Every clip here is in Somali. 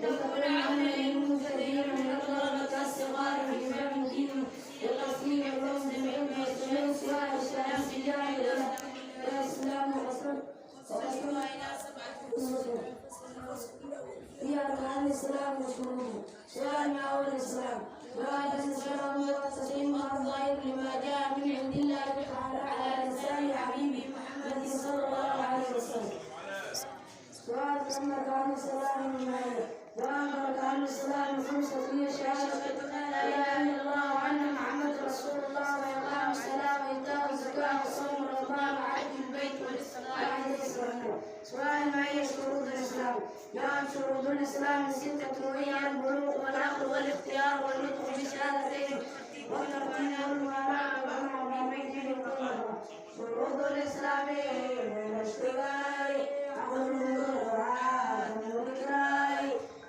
لتكون عملا للمبتدئين من الطلبة الصغار في فهم الدين والتصميم الرمز العلم والسؤال والسلام في الإسلام وقسمها إلى سبعة أصول هي أركان الإسلام وشروطه. سؤال: ما هو الإسلام؟ جواب: الإسلام هو التسليم الظاهر لما جاء من عند الله تعالى على لسان حبيبه محمد صلى الله عليه وسلم. سؤال: كم أركان الإسلام وما هي؟ جواب: أركان الإسلام خمسة، هي شهادة أن لا إله إلا الله وأن محمد رسول الله وإقام الصلاة وإيتاء الزكاة وصوم رمضان وحج البيت والاستطاعة إليه. سؤال: ما هي شروط الإسلام؟ جواب: شروط الإسلام ستة، وهي البلوغ والعقل والاختيار والنطق بالشهادتين والترتيب والموالاة والجمع بين القلوب. شروط الإسلام من الاشتغال عقل وعدم الإكراه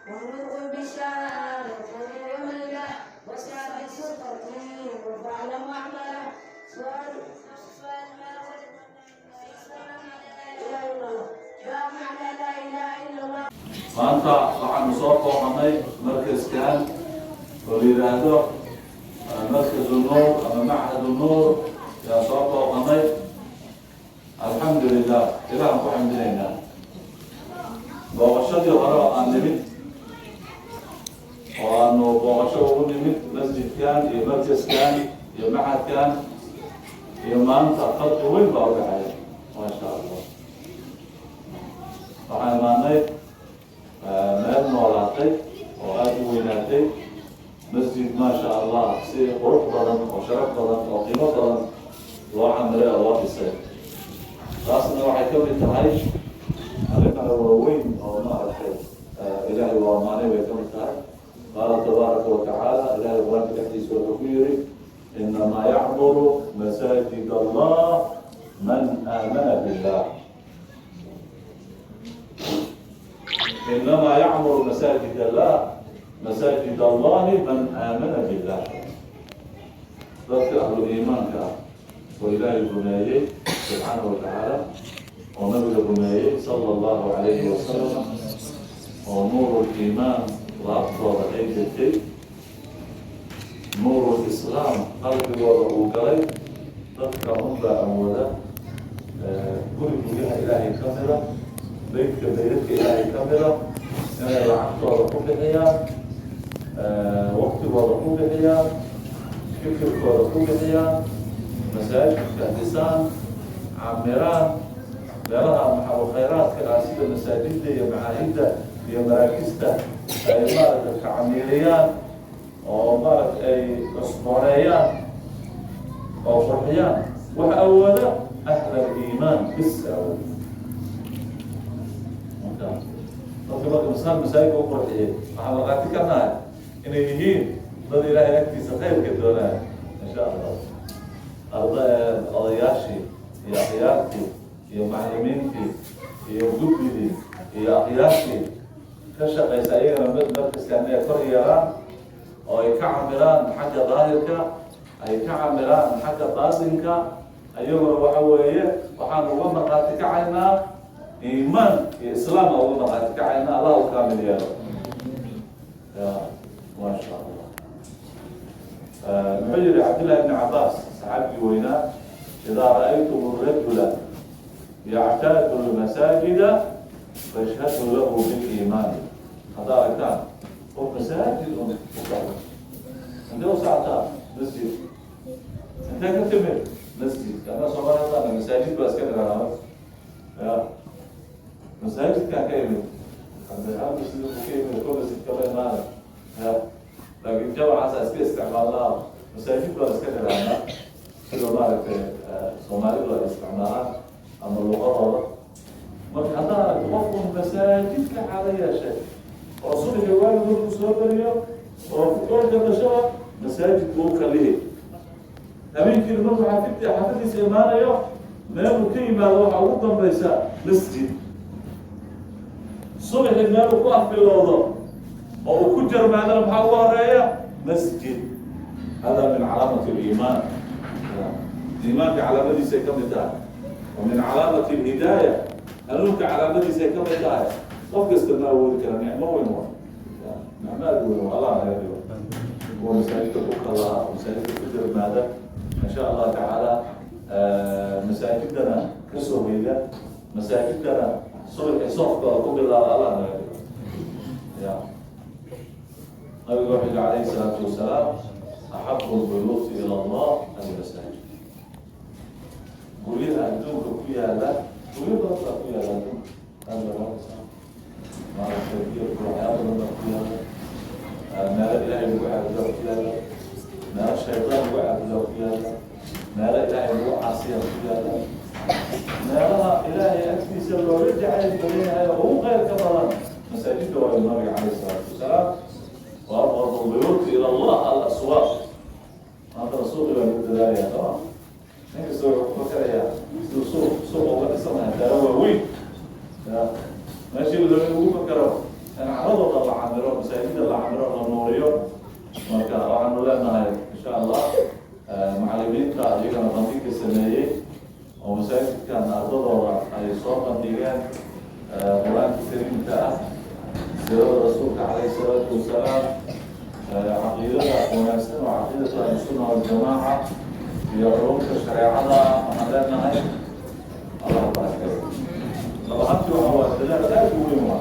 والنطق بالشهادتين والجاه وسابق سلطتين وفعل معملا. سؤال: ما هو لا إله إلا الله؟ ما معنى لا إله إلا الله؟ Maanta waxaanu soo booqanay markaskan oo la yidhaahdo Markazu Nuur ama Machadu Nuur ayaan soo booqanay. Alxamdu lilah, ilahan ku xamdinaynaa. Booqashadii hore oo aan nimid oo aanu booqasho ugu nimid masjidkan iyo markaskan iyo machadkan iyo maanta farqi weyn baa udhaxeeya, maasha Allah. Waxaan imaanay meel noolaatay oo aada u weynaatay, masjid, maasha Allah, si qurux badan oo sharaf badan oo qiimo badan loo camiray oo loo dhisay. Taasna waxay ka mid tahay arrimaha waaweyn oo maaragtay Ilaahay waa amaanay bay ka mid tahay. Qaala tabaaraka wa tacaala, Ilahay Qur-aanka dhexdiisa wuxuu ku yiri: "Inamaa yacmuru masaajid Allah man aamana billah." Inamaa yacmuru masaajid allah, masaajid Allahi man aamana billah. Dadka ahlu iimaanka ah oo Ilaahay rumeeyey subxaanahu wa tacaala, oo Nabiga rumeeyey sala Allahu calayhi wasalam, oo nuur liimaan laabtooda ay degtay, nuur lislaam qalbigooda uu galay, dadka unbaa awooda guri guryaha Ilaahay ka mida, beytka beydadka Ilaahay ka mida, inay lacagtooda ku bixiyaan, waqtigooda ku bixiyaan, fikirkooda ku bixiyaan, masaajidka dhisaan, camiraan, meelaha maxalu khayraadka ah sida masaajidda iyo macaahidda iyo maraakista ay maaragta kacamiiliyaan oo maaragta ay cusbooneeyaan oo qurxiyaan. Waxa awooda ahl aliimaan bis awood. Marka dadka marka masaajidka u qurxiyay, waxaan markhaati ka nahay inay yihiin dad Ilaahay agtiisa khayrka doonaya, insha Allah. Arda odayaashii iyo akhyaartii iyo macallimiintii iyo guddidii iyo akhyaartii ka shaqaysa ayagana mid markaskan inay kor yeelaan oo ay ka camiraan xagga daahirka, ay ka camiraan xagga baatinka, ayaguna waxa weeye waxaan uga markhaati kacaynaa iimaan iyo islaam uga markhaati kacaynaa. Allah u kaamil yeelo ya, maasha Allah. Muxuu yihi Cabdillahi bni Cabaas, saxaabigii weynaa? "Idaa ra'aytum rajula yactaadu lmasaajida fashhaduu lahu biliimaani." Haddaa aragtaan qof masaajid un u socdo, intee u socotaa? Masjid. Intee ka timid? Masjid. Ana Soomaali haddaana masaajid baa iska dhiranaa ya, masaajidkaan ka imid. Hal masjid buu ka imid, ko masjid kama imaana ya, laakiin jamacaasa iska isticmaalnaa, masaajid baan iska dhiraanaa, sida maaragtay Soomaalidu ay isticmaalaan ama luqadooda. Marka haddaa aragto qofku masaajidka xaalo yeeshay oo subaxii waagi markuu soo beriyo oo futoorka dhashaba masaajidku u kalihi, habeenkiina markuu xaafadiisa imaanayo, meeluu ka yimaado waxaa ugu dambaysa masjid, subaxii meeluu ku afbilowdo oo uu ku jarmaadana maxaa ugu horeeya? Masjid. Hada min calaamati liimaan, iimaanka calaamadiisay ka mid tahay, wa min calaamati alhidaaya, hanuunka calaamadiisay ka mid tahay. Qof kasta ma awoodi kara, nicmo weyn wa. Nicmo aad weyn oo Allah naga dhigo kuwa masaajidka ku kalaha, masaajidka ku jarmaada, insha Allah tacaala, masaajidana kasoo hoyda, masaajidana subaxii soofkooda ku bilaaba, Allah naga dhigo. Ya nabiga wuxuu yihi calayhi salaatu wasalaam: "Axabu lbuyuuti ila Allah almasaajid." Guryaha adduunka ku yaala, guryo badan baa ku yaala adduunka, aad baa loo maaragtay, iyo waxyaaba badan baa ku yaala, meelo Ilaahay lagu caabudaa ku yaala, meelo shaydaan lagu caabudaa ku yaala, meelo Ilaahay lagu caasiya ku yaala. Meelaha Ilaahay agtiisa looga jacayl badan yahay oo ugu khayrka badan masaajidda waa, nabiga calayhi salaatu wasalaam. Wa abghadu lbuyuuti ila Allah alaswaaq. Maantana suuqi baa lagu dadaalaya, sooma? Nin kasta wuxuu ku fakarayaa siduu suuq suuqa uga dhisan lahaa, daaro waaweyn. Ya meeshii la ugu fakaro in caradooda la camiro, masaajida la camiro, la nuuriyo. Marka waxaanu leenahay, insha Allah, macalimiinta iyagana bandhigka sameeyey oo masaajidkan ardadooda ay soo bandhigeen Qur-aanka Kariimka ah, siirada Rasuulka calayhi salaatu wasalaam, caqiidada wanaagsan oo caqiidatu Ahlusunna Waljamaaca iyo culumta shareecada, waxaan leenahay Allah barakeeyo. Labahantii waxa waa dadaal aad u weyn. Waa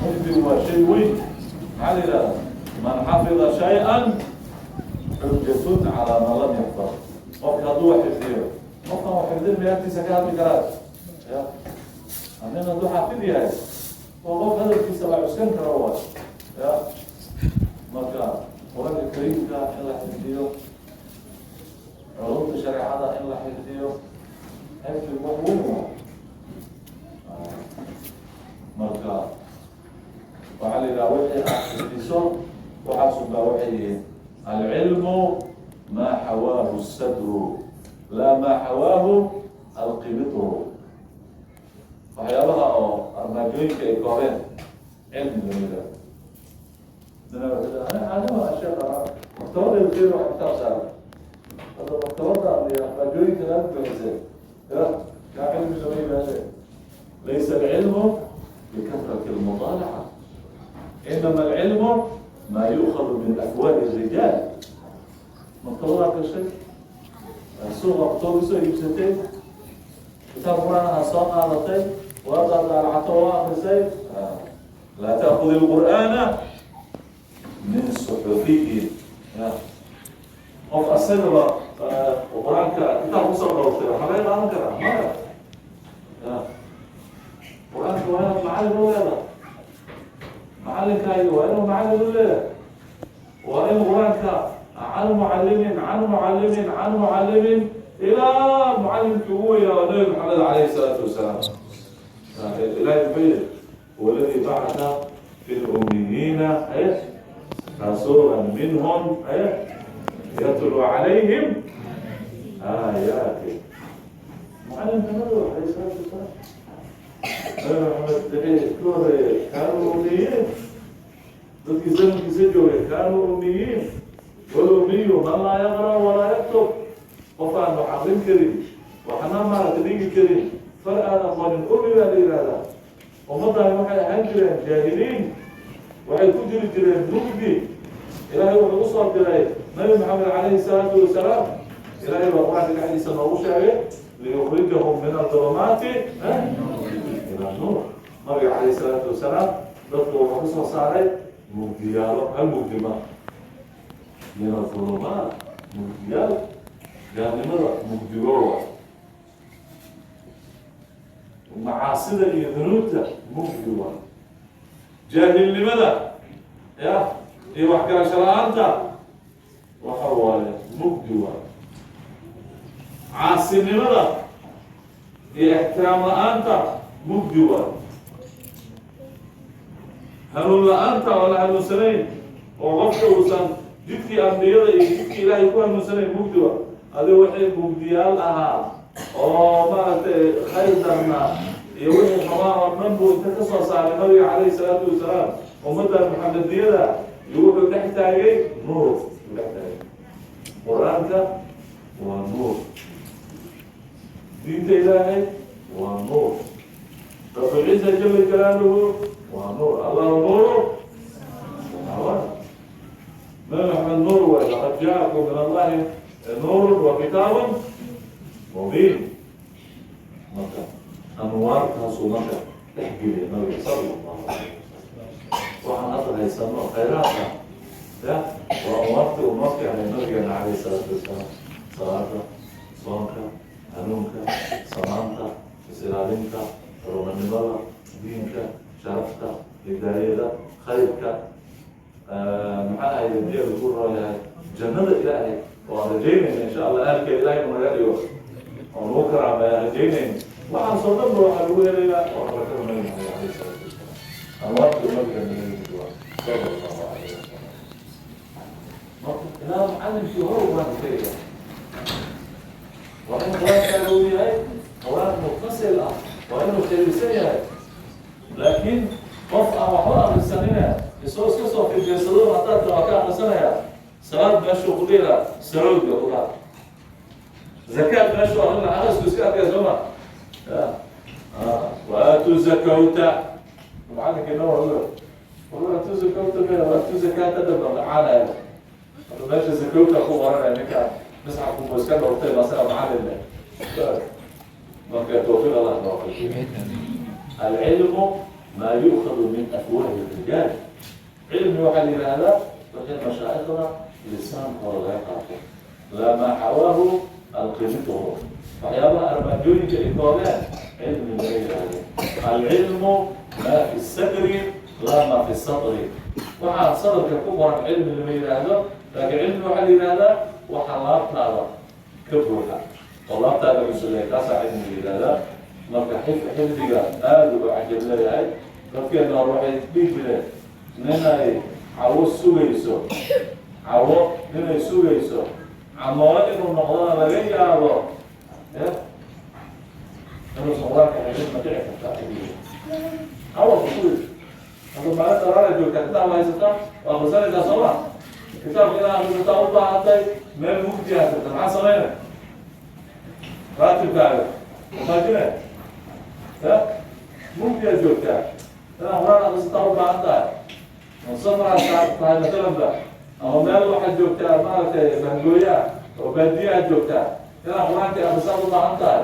xifdigu waa shay weyn. Maxaa la yidhahda? Man xafida shay-an xujatun calaa man lam yaxfad. Qofka hadduu wax xifdiyo, qofkan wax xifdin may agtiisa ka hadli karaa? Ya nin hadduu xaafid yahay, oo qof hadalkiisa la cuskan karo waa. Ya marka Qur-aanka Kariimka in la xifdiyo, culumta shareecada in la xifdiyo, xifdigu wax weyn waa. Marka waxaa la yidhaha wixii aad xifdiso waxaasun baa waxay yihiin. Alcilmu maa xawaahu sadru laa maa xawaahu alqibitru. Waxyaabaha oo armaajooyinka ay koobeen cilmiga la yidhaha. Dana wuxuu ana caalima sheekh, maktabadayda keeda wax kitaab saaran. Hadda maktabada iyo armaajooyinka laga buuxisay, ya kaa cilmi lama yimaade. Laysa alcilmu bikasrati almuطaalaca, inama alcilmu maa yu'khadu min afwaahi الrijaal. Maktabadaa gashay, suuqa kutub soo iibsatay, kitaab Qur-aanaha soo qaadatay, waa daadaalacato, waa akrisay. Laa ta'khud ilqur'aana min suxufiyin. Qof asagaba Qur-aanka kitaab kusoo dhowrtay waxaa laga qaadan karaa maya. Ya Qur-aanka waa inaad macallin u leedahay, macallinkaaga waa inuu macallin u leeyahay, waa in Qur-aanka can mucallimin, can mucallimin, can mucallimin, ilaa mucallimkii ugu weynaa oo Nabi Maxamed calayhi salaatu wasalaam. Ilahi muxuu yihi: "Huwa alladii bacatha fi lummiyiina rasuula minhum yatlu calayhim aayaati." Mucallimka Nabiga calayhi salaatu wasalaam, Nabi Maxamed wixii ka horeeyay kaanuu ummiyiin. Dadkii zamankiisa joogay kaanuu ummiyiin. Walumiyu man laa yaqra walaa yaktub. Qof aan wax aqrin karin, waxna maaragta dhigi karin, far aan aqoonin, umi baa la yihahdaa. Ummaddani waxay ahaan jireen jaahiliin, waxay ku jiri jireen mugdi. Ilaahay wuxuu usoo diray Nabi Maxamed calayhi salaatu wasalaam. Ilaahay baa Qur-aanka dhexdiisa noogu sheegay: "Liyukrijahum min adulumaati ila nuur." Nabiga calayhi salaatu wasalaam dadku wuxuu kasoo saaray mugdiyaalo. Hal mugdi ma min adulumaat, mugdiyaal gaalnimada mugdigoowa, macaasida iyo dunuubta mugdi waa, jaahilnimada ya iyo waxgarasho la-aanta waxa waaye mugdi waa, caasinimada iyo ixtiraam la-aanta mugdi waa, hanuun la-aanta oo la hanuunsanayn oo qofka uusan jidkii ambiyada iyo jidkii Ilaahay ku hanuunsanayn mugdi waa. Adigo waxay mugdiyaal ahaa oo maaragtay khayr darnaa iyo wixii xumaan oo dhan buu inta ka soo saaray nabiga calayhi salaatu wasalaam ummaddan Maxamediyada iyo wuxuu dhex taagay nuur, uu dhex taagay. Qur-aanka waa nuur, diinta Ilaahay waa nuur, Rabbilciisa jala jalaaluhu waa nuur. Allahu nuuru. Jaakum min Allahi nuurun wa kitaabun mubiin. Marka anwaartaasuu marka dhex geliya nabiga sala allahu calayhi wasalam. Waxaan hadda haysano khayraadka ya waa anwaartii uu noo keenay nabigeena calayhi salaatu wasalaam: salaada, soonka, hanuunka, samaanta, is-ilaalinta, rumanimada, diinka, sharafta, hidaayada, khayrka. Maxaa ahayd diya lagu rooyahay jannada Ilaahay oo aan rajaynayna insha Allah ahalkeeda Ilahay uu naga dhigo oo nagu karaameeya rajaynayna. Waxaasoo dhan ba waxaa lagu helayaa oo barakada Nabi Maxamed calayhi salaatu wasalaam. Anwaartii nabiga naga yimid waa sala allahu calayhi wasalam. Marka ilaa macallinkii hore qur-aanka tegaya waa in qur-aankaaga uu yahay qur-aan mutasil ah, waa inuu xiriirsan yahay. Laakiin qof aan waxba akrisanina isoo iska soo fijeedsado haddaad waa ka akrisanaya salaad meeshuu ku dhihi lahaa salowga ku dhaha, zakaad meeshuu akrin lahaa aqrisku iska arkaya, soo ma? Waatuu zakawta macallinkii noo waatuu zakawta me waatuu zakaata dhanba macaanaya. Hadda meesha zakawta ku qoranaya ninka misxafku buu iska dhowrtay asaga macallin leh. Marka tawfiiq Allah nawaafajiyo. Alcilmu maa yu'khadu min afwaahi rijaal. Cilmi waxaa la yidhaahdaa wixii mashaa'ikhda lisaankooda laga qaato, laa maa xawaahu alqimituhu. Waxyaabaha armaajooyinka ay koobeen cilmi laga yidhaahdo. Alcilmu maa fi sadri laa maa fi satri. Waxaa sadarka ku qoran cilmi lama yidhaahdo, laakiin cilmi waxaa la yidhahdaa waxa laabtaada ka buuxa oo laabtaada cusuleey, kaasaa cilmi la yidhahdaa. Marka xifdiga aada u cajab leeyahay. Dadkeena hore waxay dhihi jireen ninay cawo sugayso, cawo ninay sugayso, camoole inuu noqdona laga yaabo ya inuusan qur-aanka xifdin ma dhici kartaa? Cawo sugayso hadda maalinta oraana joogtaa, kitaab haysataa, waa akrisanaysaa, soo ma? Kitaabka inaad akrisataa u baahatay, meel mugdi haysata, maxaa sameynay? Raatibkaaga mafaajine ya mugdiyaa joogtaa, inaad qur-aan akrisataa u baahan tahay, safaraad tahay masalanba, ama meel waxaad joogtaa maaragtay bahgooye ah oo baadiye aad joogtaa, inaad qur-aanka akrisaad u baahan tahay,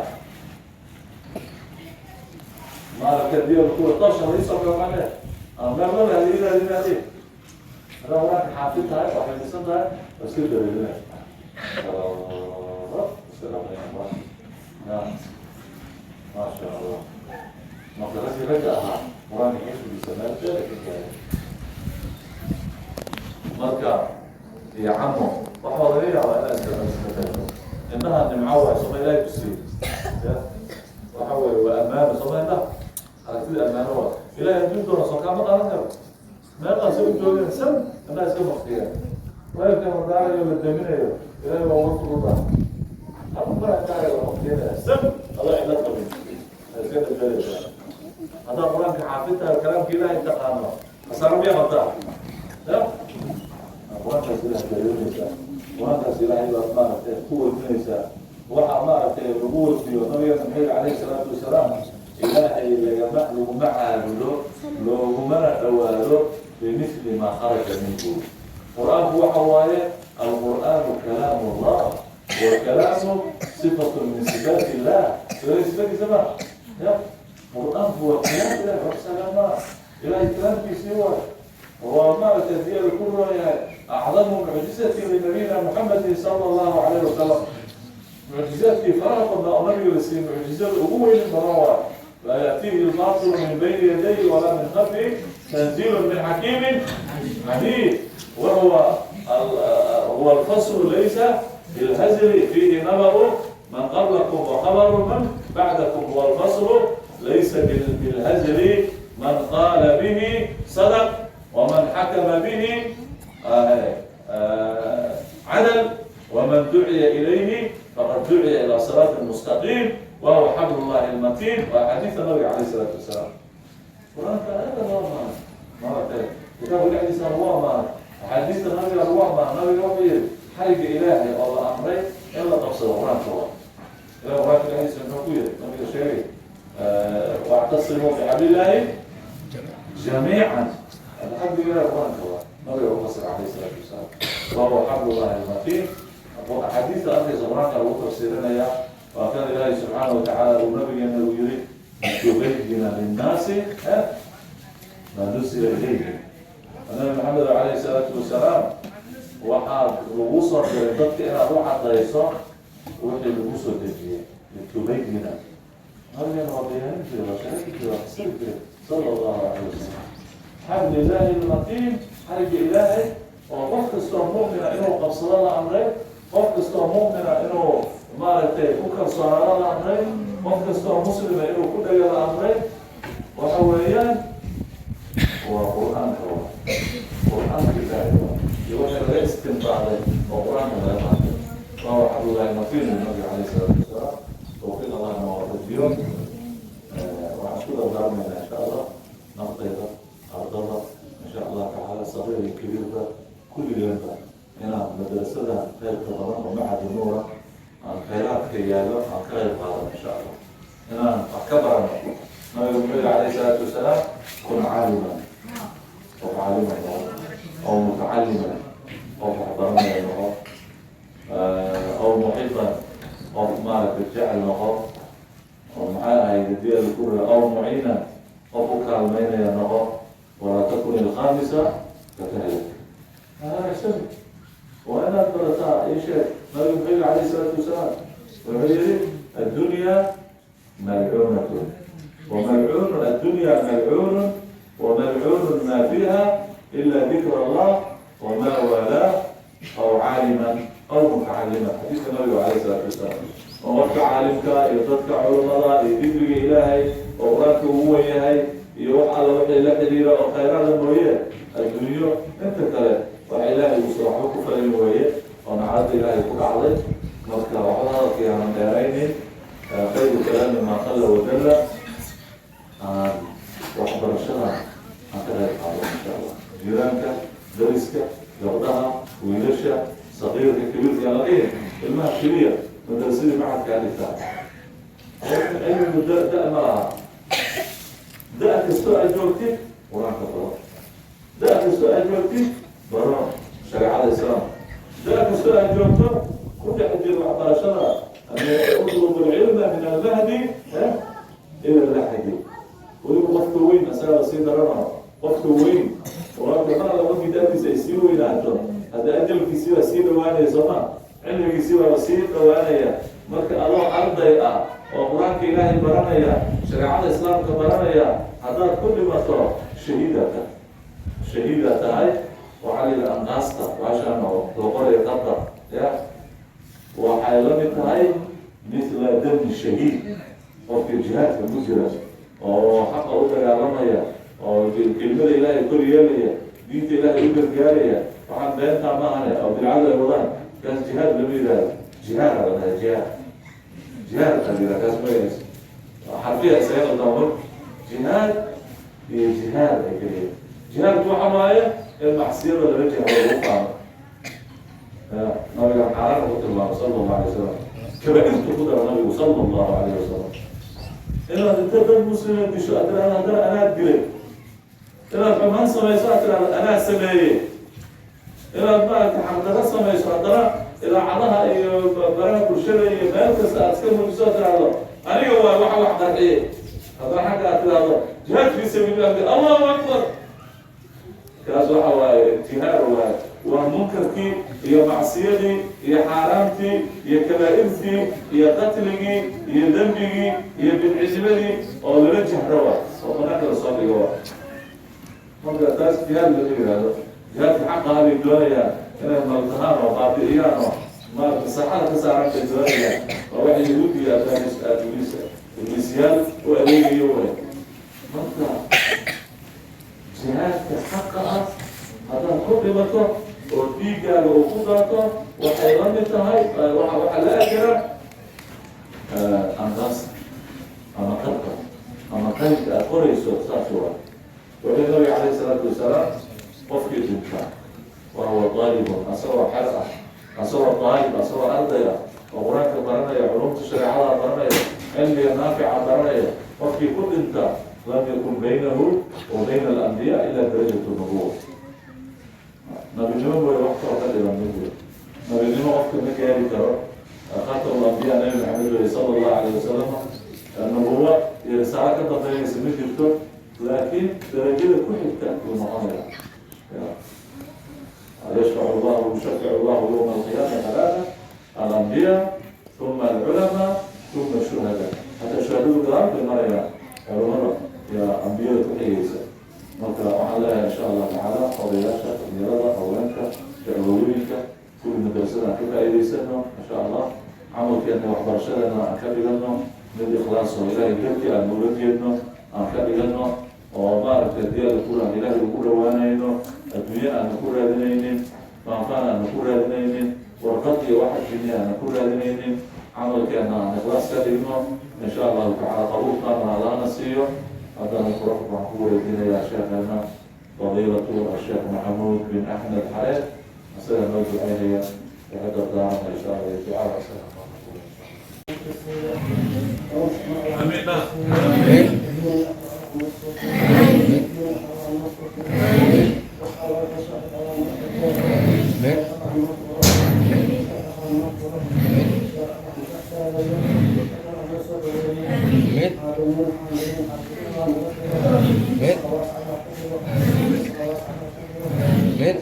maaragtay diya kuwa tosha laisoo gabane ama meel lala haliiraadinaadi, hadaa qur-aanka xaafid tahay oo xifdisan tahay, waa iska dareerinay, iska dhaqnaya qur-aanka ya maasha Allah. Marka raggii ragga ahaa qur-aanka xifdigiisa meel dheer ka gaaray. Marka iyo camo waxaa laga yaabaa inaad iska tagto. Indhaha nimco waay, soma? Ilahay ku siiyey ya waxa weye waa ammaano, soma? Indhaha aragtida ammaano waa ilahay adduun doona, soo kaama qaadan karo. Meeqaasay u joogeen sam indhaha iska baktiyeen, weelka la daarayo, la daminayo, ilahay waa uga fududa hal mar indhaha la baktiyanaya sam adoo cillad qabin iska dabdalaysaa. Haddaad qur-aanka xaafidtahay, kalaamka ilahay taqaano, khasaaro miyaa qabtaa ya? Qur-aankaas ilahay dareemaysaa, qur-aankaas ilaahay baad maaragtay ku wajinaysaa. Waxaa maaragtay lagu wajiyo nabigeena muxuu yihi calayhi salaatu wasalaam: Ilaahay lagama laguma caabudo loogumana dhowaado bimithli maa kharaja minhu. Qur-aanku waxa waaye alqur'aanu kalaam Allah wa kalaamu sifatu min sifaat illah. Soo sifadiisa ma ya qur-aanku waa kalaam ilahi, wax salaama ilahay kalaamkiisii waay. Waa maaragtay diyada ku roon yahay acdamu mucjizati linabiyina Muxamedin sala allahu calayh wasalam. Mucjizaadkii faraha badnaa oo nabiga la siiyey, mucjizada ugu weynin badan waa laa yaatiihi lbaatilu min bayni yadayhi walaa min khalfihi tanziilu min xakiimin xamiid. Wahuwa huwa alfaslu laysa bilhazli fiihi naba'u man qablakum wa khabaru man bacdakum. Huwa alfaslu laysa bilhazli man qaala bihi sadaq waman xakama bihi cadl waman duciya ilayhi faqad duciya ila siraati mustaqiim wahuwa xabl llahi almatiin. Waa xadiida nabiga calayh isalaatu wasalaam. Qur-aanka aada loo amaanay, maaragtay kitaabka dhexdiisa lagu amaanay, axaadiista nabiga lagu amaanay. Nabiga wuxuu yihi xariga ilaahay oo la amray in la qabsado qur-aanka waa ilahi. Qur-aanka dhexdiisa muxuu ku yihi nabiga sheegay? Wactasimuu bixablillaahi jamiican. Xariga Xabliga Ilahi Qur-aanka waa nabiga u fasira calayhi salaatu wasalaam, wahuwa xablullahi almatiin. Axaadiista arkaysa Qur-aanka lagu tafsiirinayaa. Waa kan Ilaahay subxaana watacaala uu nabigeena uu yiri: "Tubayina linnaasi maa nusila ilayhim." Nabi Maxamed calayhi salaatu wasalaam, waxaad lagu soo diray dadka inaad u cadayso wixii lagu soo dejiyey. Litubayina, nabigeena waa bayaanin jiray, waa sharixi jiray, waa fasiri jiray, sala Allahu calayh wasalam. Xablillahi almatiin, xariga Ilaahay oo qof kastoo mu'mina inuu qabsado la amray, qof kastoo mu'mina inuu maaragtay ku kalsoonaado la amray, qof kastoo muslima inuu ku dhago la amray, waxa weeyaan waa Qur-aanka, waa Qur-aanka Ilaahay waa iyo wixii laga istinbaaday oo Qur-aanka laga qaatay. Waa xablullahi matiin nabiga calayhi salaatu wasalaam. Tawfiiq Allah na waafajiyo. Waxaan isku dardaarmaynaa, insha Allah, naftayda, ardada, insha Allah tacaala, saqiir iyo kabiirba, kulligeenba, inaan madrasada khayrka badan oo Macadi Nuura aan khayraadka yaallo aan ka qayb qaadano, insha Allah, inaan wax ka barano. Nabiga muxuu yihi calayhi salaatu wasalaam? "Kun caaliman", qof caalima noqo, aw mutacalliman, qof wax baranaya noqo, aw muxiban, qof maaragtay jecel noqo, oo maxay ahayd hadii alkura, aw muciinan, qof u kaalmeynaya noqo. "Walaa takun ilkhaamisa fatahlik". Hada waa inaad barataa. Ii sheeg, nabigu muxuu yihi calayhi salaatu wasalaam? Wuxuu yihi: "Addunya malcuunatun wamalcuun addunya malcuunun wamalcuunun maa fiiha ila dikra Allah wama waalaa aw caaliman aw mutacaliman." Xadiiska nabiga calayhi salaatu wasalaam oo qofka caalimka iyo dadka culamada iyo dikriga Ilaahay oo Qur-aanka ugu wen yahay iyo wax alla wixii la xiriira oo khayraada mooye, adduunyo inta kale waxa Ilaahay uusan waxba ku falin weeye oo nacradda Ilaahay ku dhacday. Marka waxba hadalkii aanan dheeraynin. Khayru kalaami maa qalla wadalla. Aan waxbarashada aan ka qayb qaado, insha Allah. Jiiraanka, dariska, gabdhaha, wiilasha, saqiirka, kabiirka, aan la dhihin ilmaha keliya madrasadii macadka dhigtaa. Cilmigu da ma laha. Da kastoo aad joogtid Qur-aanka baro, da kastoo aad joogtid baro shareecada Islaamka, da kastoo aad joogto ku dhex jir waxbarashada. "Utlub alcilma min almahdi ila allaxdi." Weliba qofka weyn asagaa sii darano. Qofka weyn Qur-aanka mar alla markii daadiisa ay sii weynaato, hadda ajalkiisii baa sii dhawaanaya, sooma? Cilmigiisii baaba sii dhawaanaya. Marka adoo arday ah oo Qur-aanka Ilaahay baranaya, shareecada Islaamka baranaya, haddaad ku dhimato, shahiidaa tahay, shahiidaa tahay. Waxaa la yidhi anqaasta baashaan oo loo qorayo qabda ya waxay la mid tahay mithla dami shahiid. Qofka jihaadka ku jira oo xaqa u dagaalamaya oo kelimada Ilaahay kor yeelaya, diinta Ilaahay u gargaaraya, waxaan beentaa maahane oo bidcadu ay wadaan, kaas jihaad lama yidhahdo. Jihaad la dhaha, jihaad, jihaad la yidhaha kaas magaciisa. Xarfiya isaga qaldamo, jihaad iyo jihaad ay keliya. Jihaadku waxa waaye in macsiyada lala jahro, lagu faano. Nabiga xaaraan ku tilmaamay sala Allahu alay wasalam, kaba'irtu ku dara nabigu sala Allahu alayh wasalam. Inaad inta dad muslima disho aad tirahdo haddana "anaad dilay", inaad xumaan samayso aad tirahdo "anaa sameeyey", inaad maaragtay xaqdarro samayso, haddana idaacadaha iyo baraha bulshada iyo meel kasta aad iska muujiso, aad tirahdo "aniga waay waxa wax qarxiyey", haddana xagga aad tirahdo "jihaad fi sabiilillah", Allahu akbar. Kaas waxa waaye jihaad waaye, waa munkarkii iyo macsiyadii iyo xaaraamtii iyo kabaa'irtii iyo qatligii iyo dembigii iyo bidcinimadii oo lala jahro wa oo banaanka lasoo dhigo wa. Marka taas jihaad lama yihahdo. Jihaadka xaqaha bay doonayaan inay maltahaan oo baabi'iyaan oo maarata saxada ka saaran bay doonayaan. Waa waxa yahuud iyo ibliisyaal u adeegayo way. Marka jihaadka xaqa ah haddaad ku dhimato oo dhiiggaaga uu ku daato, waxay la mid tahay, waxaa la ajira anqaas ama qabka ama qaybka aad qorayso. Saas waa wuxuu nabiga calayhi salaatu wasalaam: qofkii dhinta wahuwa daalibun, asagoo xer ah, asagoo daalib, asagoo arday ah oo Qur-aanka baranaya, culumta shareecada baranaya, cilmiga naafica baranaya, qofkii ku dhinta Lam yakun baynahu wa bayna alambiyaa ila darajat nubuwa. Nabinimo mooye wax kaloo ka dhiman ma jiro. Nabinimo qofka ma gaari karo. Khatam alambiyaa Nabi Maxamed weye, sala Allahu alayh wasalam. Nubuwa iyo risaalo ka dambeynaysa ma jirto, laakiin darajada ku xigta buu noqonaya. يشفع الله، يشفع الله يوم القيامة ثلاثة: الأنبياء ثم العلماء ثم الشهداء. حتى الشهداء gadaal bay marayaan, culamada iyo ambiyada ku xigaysa. Marka waxaan leeyahay, insha Allah tacaala, odayaasha, dhalinyarada, haweenka, dacwooyinka, kuwii madrasada, aan ka faa'iidaysano insha Allah. Camalkeena, waxbarashadeena aan ka dhigano mid ikhlaas oo Ilaahay dartii aan ula jeedno aan ka dhigano, oo maaragtay haddii Alla kuraan Ilaahay ugu dhawaanayno, adduunye aana ku raadinaynin, faanfaan aana ku raadinaynin, warqad iyo waxa jini aana ku raadinaynin. Camalkeena aan ikhlaas ka dhigno insha Allahu tacala. Qabuulkaana Allahna siiyo. Haddana qurux waxaan ku wareejinayaa sheekheena, fadiilatu Asheekh Maxamuud bin Axmed Xareed. Isaga noo duceynaya, waxa dardaaranaya insha Allah iyo ducada isaga. Amiin. Amiin. Amiin.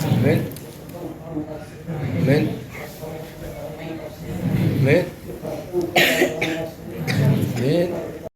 Amiin. Amiin. Amiin.